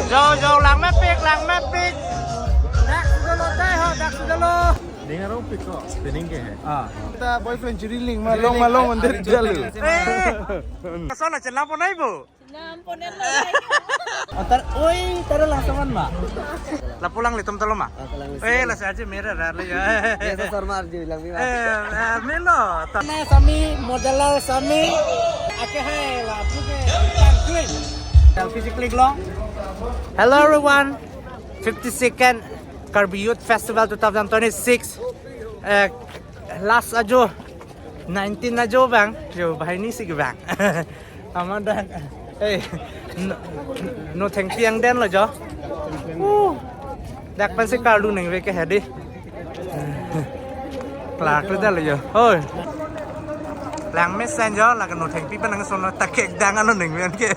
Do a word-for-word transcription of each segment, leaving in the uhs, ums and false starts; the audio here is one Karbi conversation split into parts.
Jo, jo, langmepik, langmepik. Dak sudah lo, teh, ho, dak sudah lo. Ning arongpik ko, pining ke hai. Ah. Ta boyfriend chiri ling ma long ma long mandir jalu. Eh. Sana chenam ponai bo. Chenam ponen lo, hai. Antar, oi, taro lasaman ma. Lapu langlitum talo ma. Ah, kalang Eh, isi. Lasi aja mera ra le ya. Biasa Sharma R J bilang bilang. Eh, eh, melo. Na Sami, modeler Sami. Ake hai lapu ke tangkring. Selfie si klik long. Hello everyone. Fifty-second Karbi Youth Festival two thousand twenty-six. Eh, last ajo. Nineteen ajo bang. Yo, bahai ni si ke bang. Amat dak. Eh, no, no thengpi angdeng lo jo. Uh. Dak pensi karlu ningve ke hedi. Klarkledetlo jo. Hoi. Langmesen jo, lake no thengpi pen nangsono ta kekdang ano ningve ke.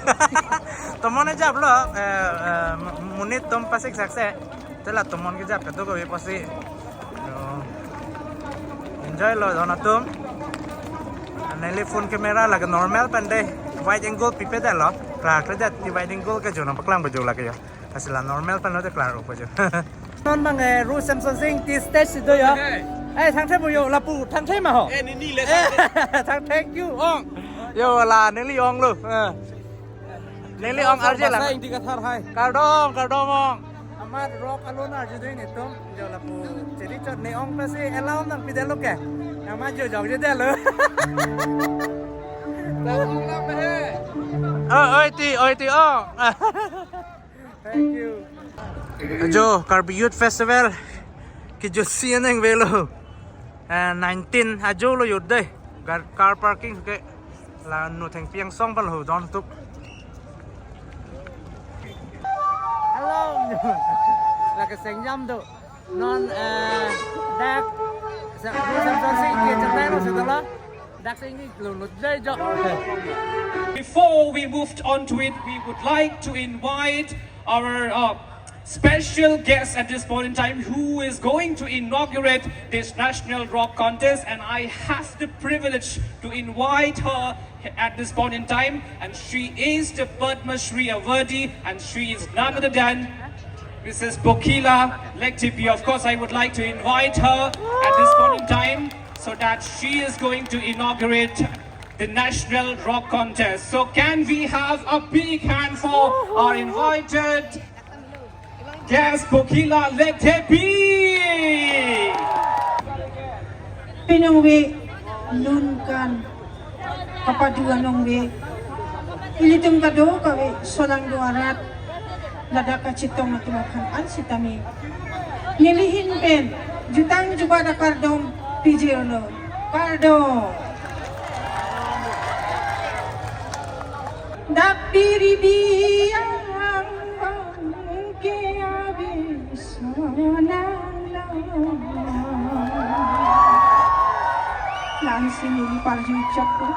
Tomon ajaplo, eh, eh, monit atum pasik sakse. Te la tomon kejap kedo kave pusi. Yo. Enjoy lo don atum. Neli phone camera lake normal pen de. Wide angle pipedetlo. Klarkledet ti wide angle ke jo nangpaklang bajo lake yo. Lasi la normal pen lo te klar-o bajo. Non bang, eh, Ru Semson Sing ti stage si do yo. Hey. Eh, thangthe mo yo, lapu, thangthe ma ho. Eh, nini le Eh, thangthe. Thang, thank you, ong. Yo, la, neli ong lo. Eh. Neli ong R J lang. Basa Ingti Kathar hai. Kardom, kardom ong. Amat rock alone R J do netum. Jo lapu chiri chot ne ong pensi allow nangpidetlo ke. Amat jo jok jedetlo. Oi, oi ti, oi ti ong. Thank you. Jo, Karbi Youth Festival. Ke jo si aneng velo. Eh, nineteen ajo lo yut dei. Gar, car parking ke la no thengpi angsong pal ho don tup. Hello. Lake sengjam do. Non, eh, dak sa, sa, sa, sa, ke chatai lo sedala. Dak sing lo lo dei jo. Before we moved on to it, we would like to invite our, uh, special guest at this point in time, who is going to inaugurate this National Rock Contest, and I has the privilege to invite her at this point in time, and she is the Padma Shri awardee, and she is none other than Missus Bokila Lekthepi. Of course, I would like to invite her at this point in time so that she is going to inaugurate the National Rock Contest. So can we have a big hand for our invited guest, Bokila Lekthepi? Pinong ve, nunkan kapadu anong ve. Ilitum kadokave solang do arat ladak kachetong atum aphan an sitame neli ahin pen jutang jubat akardom pijirlo. Kardom. Dak piri biang bang ke abis. Langsung ini parju ucap ko.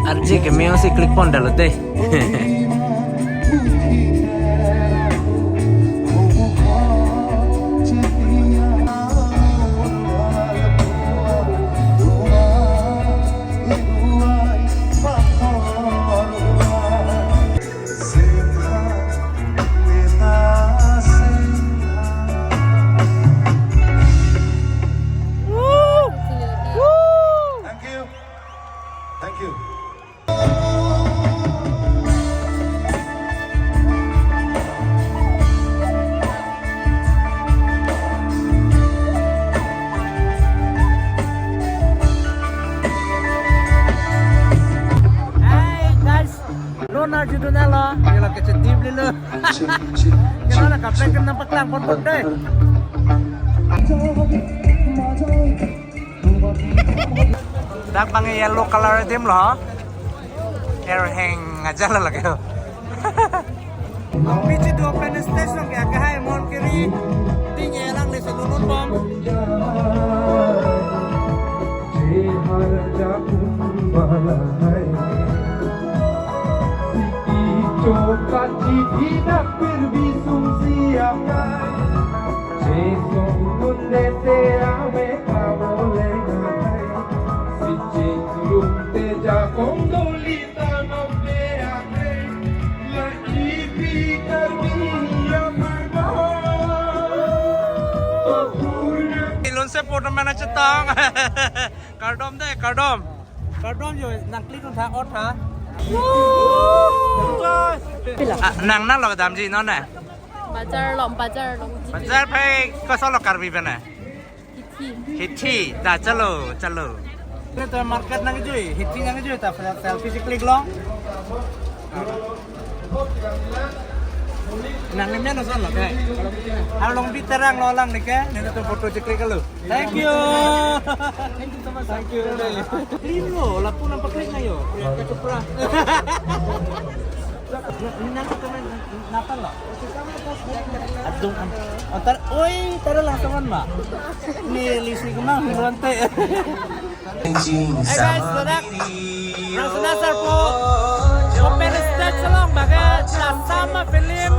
R J ke music klik pon dalo dei. Thank you. Thank you. Hey guys, lo na juduna lo, ya lo kecil tip lo. Kena na kaplek kena paklang pon pon dei. Dak bang yellow color adim lo. Air hang aja lo lake. Pichi do open stage lo ke ake hai mon kiri. Ting elang le selunun bom. Chokat chidi dak pir bisung siap kai. Chesong nun dete a Ilun se photo mana chetong. Kardom de, kardom. Kardom jo, nang klik tha, ot tha. Ah, nang nalo damji non ne? Bajar along, bajar along. Bajar phai koson lo Karbi pen ne? Hithi. Hithi, ta chalo, chalo. Ilitum market nangkejui, Hithi nangkejui ta selfie si klik long. Nang ne men ason lo ke. Along bi terang lo lang ne ke, nelitum photo si klik lo. Thank you. Thank you so much. Thank you. Clean lo, lapu nang paklik na yo. Priyanka Chopra. Nang ke men napa lo? Adung an. Antar, oi, tara lang saman ma. Ne lisi kemang hiluan te. Hey guys, ladak Rasuna Sarpo open stage along bage Tasama film.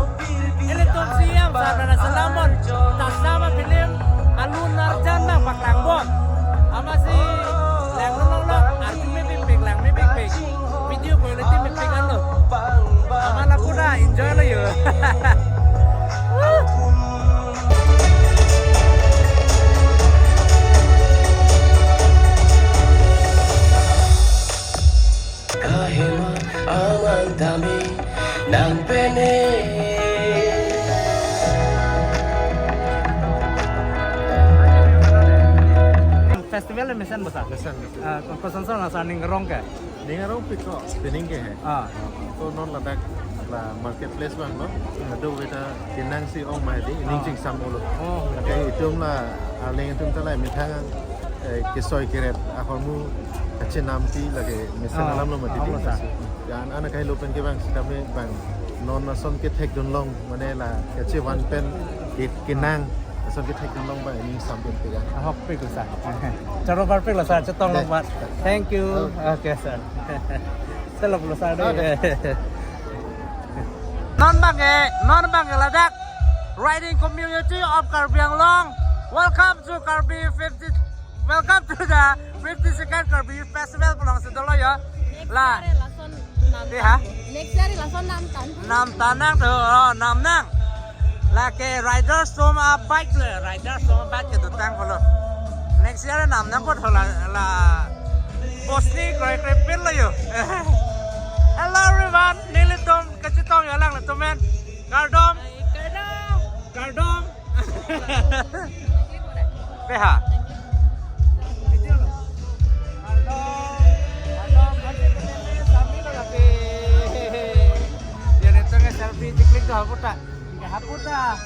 Ilitum C M Sarbana Solomon Tasama film Alu Narjan nangpaklang bom. Amatsi lang long long, arju mepikpik, lang mepikpik, video quality mepik alo. Amat lapu ta enjoy lo yo. Kahema amang tame nang pene. Festival mesen basa. Mesen, mesen. Ah, koson son asa ning rong ke? Ning arongpik ko, pining ke he. Ah. To non ladak la marketplace vanglo. Ado beta kenang si ong mai di, ning, ah, chingsam ulo. Oh. Lake itum la, ah, leng itum ta la methang, eh, kesoi keret ahormu kachenam ti lake mesen, ah, alam lo mati di. Alam lo sa. Yan ana kai lo pen kevang sitame bang non ason kethek dun long mane la kachevan pen ke-, kenang. Ason kethek dun long ba, ning sampin pega. Ahok pe ko sa. Charo bar pe lo sa, chetong long ba. Thank you. Okay. Okay, sir. Selo lo sa de. Okay. Non bangke, non bangke ladak Riding Community of Karbi Anglong. Welcome to Karbi fifty. Welcome to the fifty-second Karbi Youth Festival pulang si dolo ya. Next year lason nam tan. Iya, ha? Next year lason nam tan. Nam tan nang tu, oh, nam nang. Lake riders atum a bike le, riders atum a bike kedotang pulo. Next year nam nang kot hola la Bosni kroikre pin lo yo. Hello everyone, nelitum kachetong yo alanglitum men. Kardom. Kardom. Kardom. Peha. Kardom. Kardom. Dia neto ke selfie diklik tu haputa. Haputa.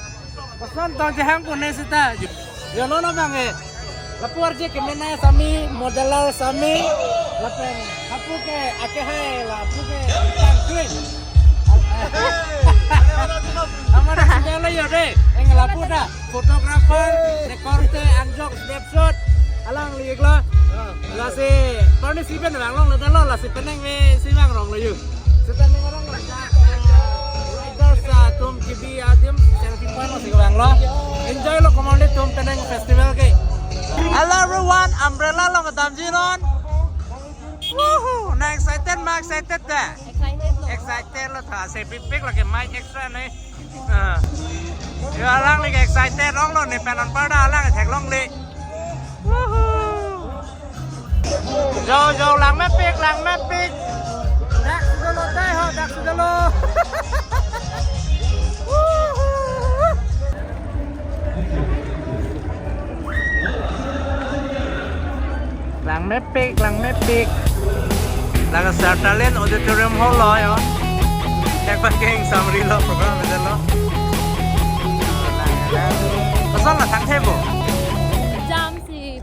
Koson tong jehang pune sita. Yo non abang eh. Lapu arje ke mena sami, modeler sami, lapen hapu ke ake hai, lapu ke tang tuin. Amara sudah lo yo de, eng lapu ta, photographer, recorder, anjok, snapshot, alang liik lo. Lasi, parni si pen vang long lo, lasi penang me si vang rong lo yo. Sita ning rong lo. Riders atum kebi adim selfie point lo si vang lo. Enjoy lo komondi atum penang festival ke. Hello everyone, umbrella lo kedamji non. Woohoo! Na excited ma, excited ta? Excited lo. Excited lo ta, se pipik lagi mic extra ne. Ah. Yo alang ni excited long lo ne pen anparta alang thek longle. Woohoo! Jo, jo, lang mepik, lang mepik. Dak sudah lo, dai ho, dak sudah lo. Lang mepik, lang mepik. Lang sa Talent Auditorium Hall lo yo. Yak pa keng samri lo program betul lo. Pasal la thang thebo. Jam si.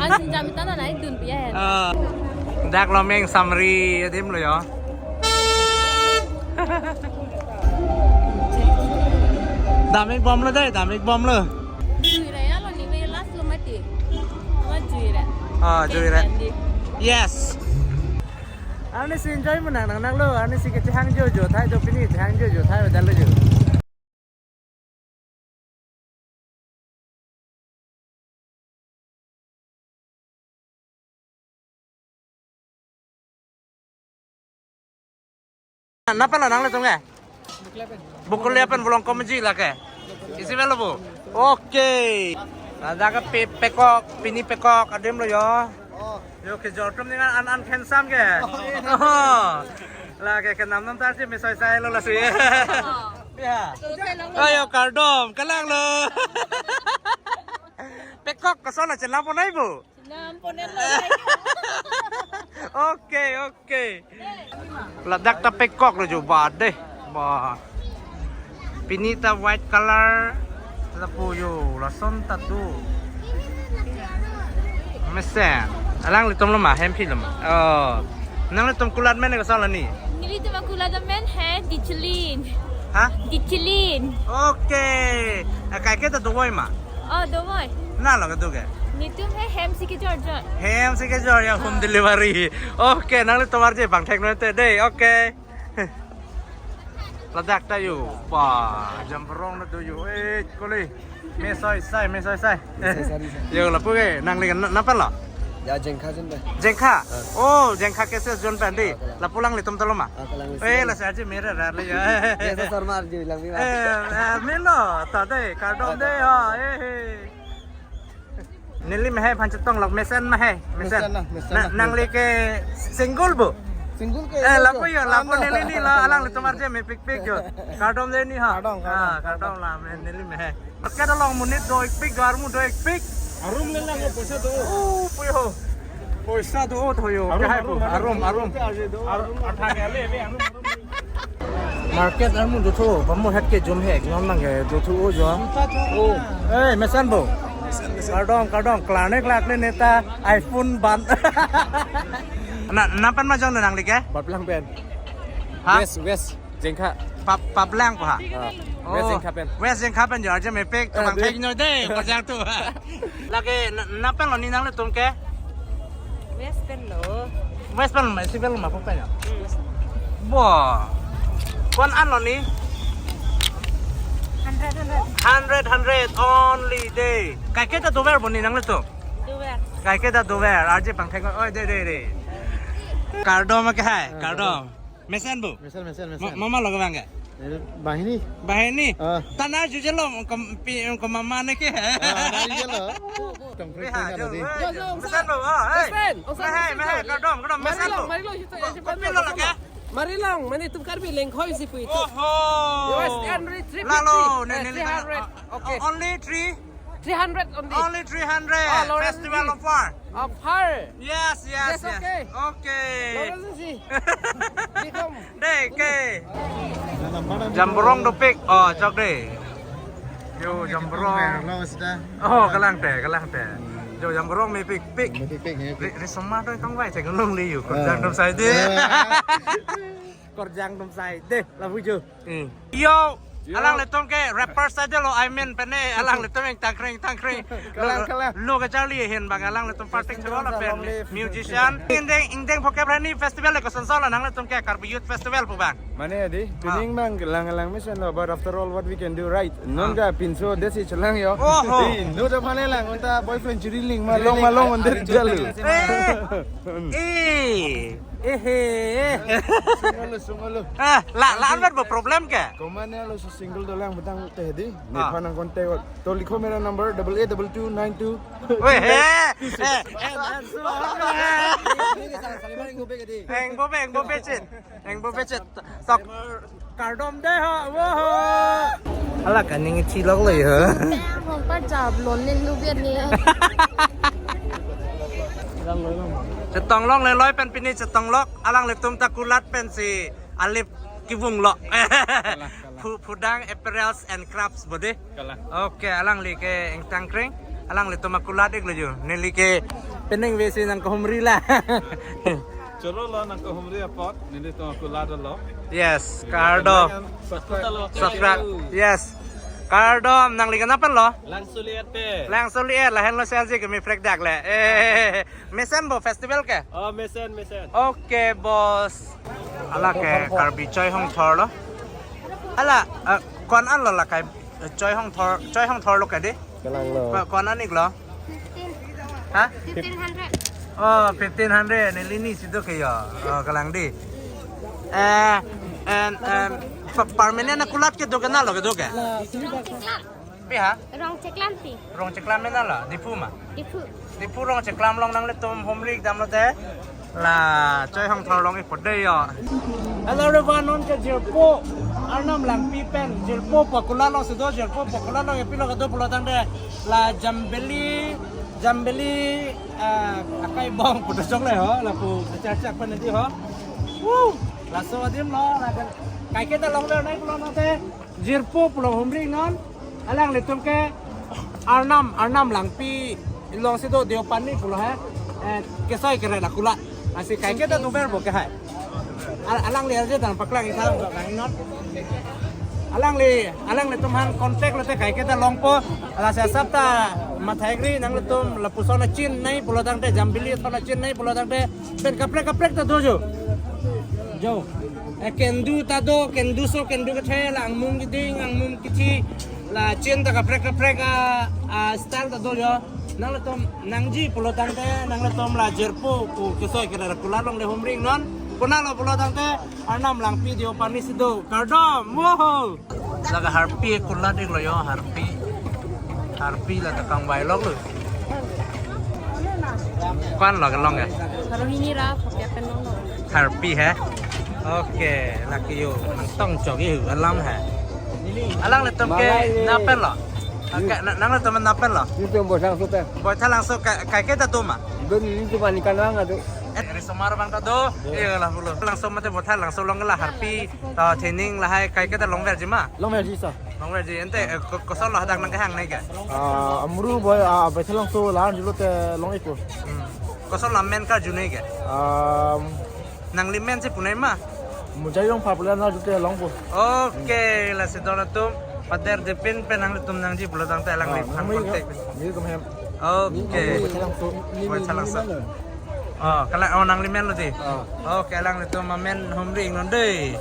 Ansi jam itana nai dun piya hai. Ah. Dak lo meng samri adim lo yo. Damik bom lo dai, damik bom lo. Jui ra ya lo ni ve last lo mati. Ama jui ra. Ah, jui ra. Kendi. Yes. Arni si enjoy menang nang nang lo, arni si kechehang jo jo thai do pini chehang jo jo thai badal lo jo. Napa lo nanglitum ke? Bukle pen. Bukle pen bulong komji lake. Isi melo bu. Okay. Ladak ke pe-, pekok, pini pekok adim lo yo. Oh. Yo kejor atum ningan an an khensam ke. Oh, iya. Oh. Lake kenam nam ta si mesoi sai lo lasi. Oh. Ya. Ayo kardom, kalang lo. Pekok koson lo chelang ponai bu. Nam ponen lo. Okay, okay. Ladak ta pekok lo jo ba deh. Ba. Pini ta white color. Lapu yo, lason ta tu. Mesen. Alanglitum lo ma, hemphi lo ma. Oh. Nanglitum kulat amen koson lo ni? Nelitum akulat amen he, Dichelin. Ha? Dichelin. Okay. Akai ke ta dovoi ma? Oh, dovoi. Na lo kedo ke? Netum he hem si kejor jor. Hem si kejor ya, home delivery. Okay, nanglitum arje bang thek note deh. Okay. Ladak ta yo. Ba, Jamborong na do yo. Eh, koli. Mesoi sai, mesoi sai. Mesoi sai, sai. Yo, lapu ke, nangli na, nangpan lo? Ya, Jengkha jon pen. Jengkha? Ah. Oh, Jengkha ke ses jon pen dei. Ah, kalang. Lapu alanglitum ta lo ma? Ah, kalang. Eh, lasi arje mere ra le ya. Jesa Sharma arje lang ni ba. Eh, eh, melo, ta dei, kardom dei, ha, eh, eh. Neli ma he aphan chetong lok, mesen ma he, mesen. Mesen na, mesen na, na, nangli ke single bu? Single ke, eh, lapu yo, lapu neli ni lo, alanglitum arje mepikpik yo. Kardom dei ni ha. Kardom, kardom. Ah, kardom la, me neli ma he. Market along monit do-ikpik, do armu do-ikpik. Arum le lang, poisa do. Oh, puyo. Poisa do, oh, thoyo. Arum, arum, arum, arum. Arum, athak ale, ale, arum, arum. Market armu dothu, pamu het kejum he, non nang ke dothu o jo. Oh. Eh, mesen bu? Kardom, kardom, klarne klak le neta iPhone ban. Na, nangpan ma jong nangli ke? Paplang pen. Ha? West, West, Jengkha. Pap-, Paplang pa ha? Ah. Oh. West Jengkha pen. West Jengkha pen jo, arje mepik, eh, tobang thek noi dei, kojang tu. Lake, na, nangpan lo ni nanglitum ke? West pen lo. West pen lo ma, isi pen lo ma, pu pen ya? Hmm. Bo. Ko-an lo ni? Hundred, hundred. Hundred, hundred only dei. Kaike ta dover bo ni nanglitum? Dover. Kaike ta dover, arje bang thek, oi, dei, dei, dei. Kardom ke hai, ah, kardom. Mesen bu? Mesen, mesen, mesen. Ma-, mama lo kevang ke? Eh, banghini. Banghini? Ah. Tana jujelo, kom-, pi-, kom mama ne ke? Ah, na jujelo. Tong kri. Biha, kri na jo, dei. Eh, jo, jo, mesen bu, ah, eh. Mesen, mesen, mesen, mesen, kardom, kardom, mesen bu. Mari long, mari long, sita, sita, kopi lo lake? Mari long, mane tum Karbi lengkhoi si pu itu. Oho. Yes, only three fifty. Lalo, ne, eh, ne, three hundred. Ah, okay. Only three? Three hundred only. Only three hundred. Ah, Lawrence Festival ji. Offer. Offer. Yes, yes, yes, yes. Okay. Okay. Lawrence ji. Welcome. Dei, ke. Jamborong dopik. Oh, chok dei. Yo, Jamborong. Lo sita. Oh, kalang te, kalang te. Yo, Jamborong mepikpik. Mepikpik, mepikpik. Ri, ri soma to kangvai, cek nung li yo. Ah. Korjang atum sai dei. Ah. Korjang atum sai dei. Lapu jo. Hmm. Yo, yo. Alanglitum ke rapper saja lo, I mean, pene alanglitum ingtangkreng, ingtangkreng. Kalang, lo, kalang. Lo ke Charlie hin bang alanglitum parting chalo pen. Long live. Musician. Ingdeng, ingdeng phoke prani festival le koson solo nanglitum ke Karbi Youth Festival pu bang. Mane dei, ah, pining bang lang lang mesen lo, but after all, what we can do, right? Non, ah, ka pinso desi chelang yo. Oho. Dei, no da phane lang, unta boyfriend chiri ling, malong, chiri ling, malong, ah, under ah, jalu. Eh. Eh. Ehe. Sungalo, sungalo. Ah, la, la-an vet bo problem ke? Komane lo si single dolang butang te dei. Ah. Nephan nang contact. To likho mera number double eight double two nine two. Weh, he. Eh, eh, eh, engbobe, engbobe chin. Engbobe chin. Tok. Kardom dei ha, woho. Hala kaning ithilok lo yo. Hong pa jab lon nen lu bian ni. Chetong longle loi pen pini chetong lok, alanglitum ta kulat pensi alip kevung lo. Kalang, kalang. Phu-, Phudang Apparels and Crafts bo dei. Kalang. Okay, alangli ke ingtangkreng, alanglitum akulat ik lo yo. Neli ke penang vesi nangkehumri la. Choro lo nangkehumri apot, nelitum akulat lo. Yes, kardom. Subscribe. Subscribe. Yes. Kardom, nangli kenapa lo? Langsuliet pe. Langsuliet, lahenlo si arje ke meprek dak le. Eh, mesen bo festival ke? Oh, mesen, mesen. Okay, boss. Hala ke Karbi Choi Hong Thor lo. Hala, eh, ko-an lo lakai, eh, Choi Hong Thor, Choi Hong Thor lo ke dei? Kalang lo. Ko-, ko-an ik lo? Fifteen. Ha? Fifteen hundred. Oh, fifteen hundred. Neli ni si do ke yo. Oh, kalang dei. Eh, and, and, pa-, permanent akulat kedo ke na lo kedo ke? La, sini ba. Pi ha? Rong Cheklampi. Rong Cheklam mena la, Diphu ma? Diphu. Diphu Rong Cheklam along nanglitum humri damlote. La, choi hong thor long ipo dei yo. Hello everyone, non ke jirpo Arnam Langpi pen, jirpo Pakula alongsi do, jirpo Pakula along epilo kedo pulo tangte. La Jambili, Jambili, ah, akai bong pudo chok le ho, lapu achar chak pen di ho. Woo! Laso adim lo, la kaiketa longver nai pulo tangte. Jirpo pulo humri non, alanglitum ke Arnam, Arnam Langpi alongsi do Deopani pulo he, eh, kesoi kere la kulat. Lasi kaiketa dover bo ke hai. Al-, alangli arje tang paklang ithang lang non. Alangli, alanglitum aphan contact lote kaiketa longpo, lasi asap ta mathai kri nanglitum lapuson achin nai pulo tangte Jambili son achin nai pulo tangte pen kaprek kaprek ta do jo. Jo. Eh, kendu ta do, kendu so, kendu kethe, la angmum kiding, angmum kithi, la chin ta kaprek kaprek a, a style ta do jo. Nanglitum nangji pulo tangte, nanglitum la jirpo pu kesoi kere la kulat along le humri non. Konat lo pulo tangte, Arnam Langpi Deopani si do. Kardom, woho! Laga harpi kulat iklo yo, harpi. Harpi la ta kangvai lok lo. Ko-an lo kelong ya? Baru ini ra, kopi akan nong nong. Harpi he? Oke, laki yo. Nangtong chok ihu alam he. Alanglitum ke Malai. Na pen lo? Oke, na, nanglitum na pen lo? Ini tuh bosang suka. Boithalangso kai, kaiketa do ma? Dun ini tuh manikan lang ado. Eh, risomar abang ta do. Iya lah pulo. Langso mate Boithalangso along la harpi. To thening lahai kaiketa longverji ma? Longverji sa. Longverji ante, eh, ko-, koson lo hadak nangkehang nai ke? Ah, amru boy, ah, Boithalangso lahan dulu te long iku. Hmm. Koson lo amen karju nai ke? Um, Nangli men si pu nai ma? Mujai long pha pulo na dute longpo. Oke, lasi don atum pader depin pen nanglitum nangji pulo tangte alangli Ah, aphan nangli contact. Ni tum hem. Oke. Boithalangso. Boithalangso. Oh, kalang, oh, nangli men lo di. Ah. Oke, alanglitum amen humri non dei.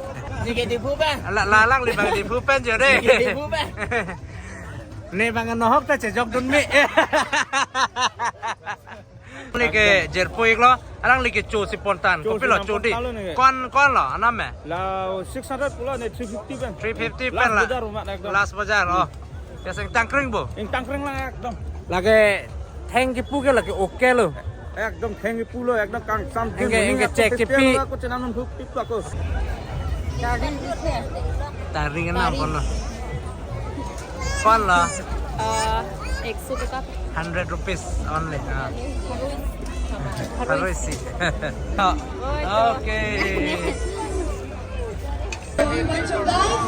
Ni ke Diphu ba? La, la alangli abang Diphu pen jo dei. Ni ke Diphu ba? Ni abang nohok ta chejok dun me. Neli ke jirpo iklo, alangli ke cho si pon tan. Cho kopi si lo nang cho pon di. Tan lo ni ke. Ko-an, ko-an lo, anam me? La six hundred pulo ni three fifty pen. Three fifty pen la. Last bazaar umat ekdom. Last bazaar, oh. Biasa ingtang kring bo? Ingtang kring lang ekdom. Lake theng kipu ke lake oke lo. Ekdom theng kipu lo, ekdom kang sam. Engke, engke cek kipi. Aku chenam nun thuk tip aku. Tari. Tari kenapa lo? Ko-an lo? Eh, ek so taka. Hundred rupees only. Ah. Harus. Harus sih. Oh. Oke.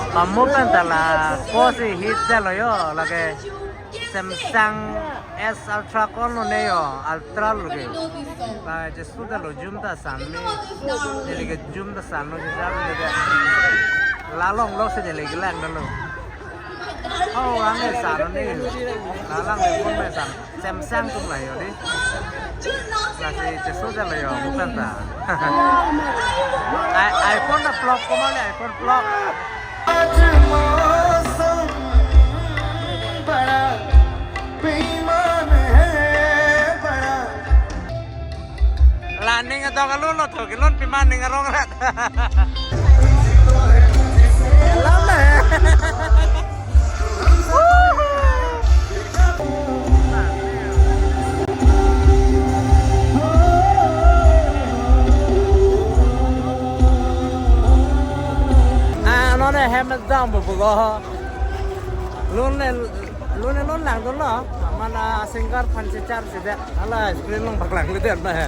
Pamu pen ta la ko si hit jalo yo lake Samsung S Ultra ko-an lo ne yo, Ultra lo ke. La jesu ta lo zoom ta san me. Neli ke zoom ta san lo jalo ne. La long lo si neli kelang ta lo. Oh, ang e san ne. La lang e phone me san. Samsung atum la yo di. Lasi jesu jalo yo, bukan ta. I-, iPhone ta flop, komat le iPhone flop. La ning adok alun lo tho, kelun pima ning arong rat. Lam le. Ah, non ne hem dam bo bo. Lun ne, lun ne lun lang dolo. Mana singer aphan chechar chedet. Hala screen along paklang le det na he.